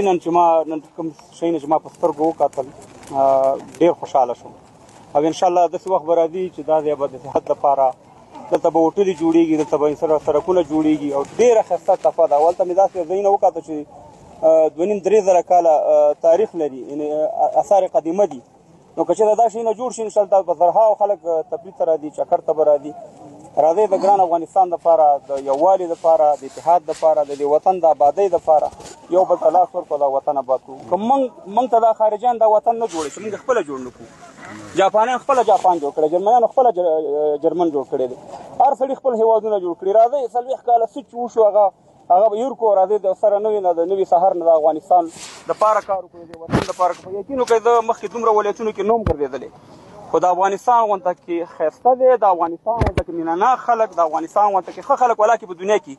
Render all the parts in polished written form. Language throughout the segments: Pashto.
نن چې ما نن کوم شیونه چې ما په سترګو وکتل، ډېر خوشحاله شوم. او ان شاء الله داسې وخت به راځي چې دا ځای به د صحت لپاره، دلته به هوټلې جوړېږي، دلته به سړکونه جوړېږي او ډېره ښایسته تپه ده. هلته مې داسې ځایونه وکتل چې 2.5-3 زره کاله تاریخ لري، یعنې اثار قدیمه دي. نو که چېرته دا شیونه جوړ شي، ان شاء الله په زرهاو خلک تفریح ته راځي، چکر ته به راځي. راځئ، د ګران افغانستان دپاره، د یووالي دپاره، د اتحاد دپاره، د دې وطن د آبادۍ دپاره یو بل ته لاس ورکړو، دا وطن آباد کړو. که موږ ته دا خارجیان دا وطن نه جوړوي چې موږ خپله جوړ نه کړو. جاپانیان خپله جاپان جوړ کړی، جرمنیانو خپله جرمن جوړ کړی دی، هر سړي خپل هیوادونه جوړ کړي. راځئ، 40 کاله څه چې وشو، هغه به هېر کړو. راځئ، د سره نوې نه، د نوي سهار نه د افغانستان دپاره کار وکړو، د وطن دپاره. په یقین وکړئ، زه مخکې دومره ولایتونو کې نه وم ګرځېدلی، خو د افغانستان غونته کې ښایسته دی، د افغانستان غونته کې مینه ناک خلک، د افغانستان غونته کې ښه خلک ولاکې په دنیا کې.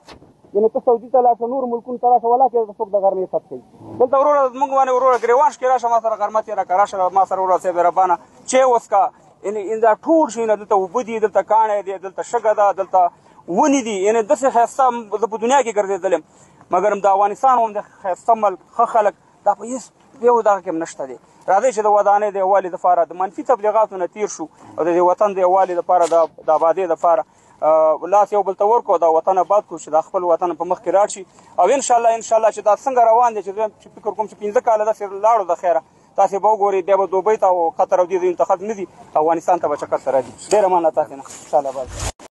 یعنې ته سعودي ته لاړ شه، نور ملکونو ته راشه، ولاکې څوک د غرمې ست کوي. دلته وروره زموږ باندې وروره ګریوان شکې، راشه ما سره غرمه تېره کړه، راشه ما سره وروره صاحب ربانه چای وڅکه. یعنې ان دا ټول شیونه دلته، اوبه دي دلته، کاڼی دی دلته، شګه ده دلته، ونې دي. یعنې داسې ښایسته زه په دنیا کې ګرځېدلم، مګر د افغانستان هم د ښایسته ملک، ښه خلک، دا په هېڅ یو دغه کې هم نشته دی. راځئ چې د ودانۍ د یووالي دپاره د منفي تبلیغاتو نه تېر شو او د دې وطن د یووالي دپاره، د آبادۍ دپاره لاس یو بل ته ورکړو، دا وطن آباد کړو چې دا خپل وطن په مخ کې راړ شي. او ان شاء الله، ان شاء الله چې دا څنګه روان دی، چې زه چې فکر کوم چې 5 کاله داسې لاړو د خیره، تاسې به وګورئ، بیا به دوبۍ ته او قطر او دې ځایونو ته خلک نه ځي، افغانستان ته به چکر ته راځي. ډېره مننه تاسې نه. ان شاء الله.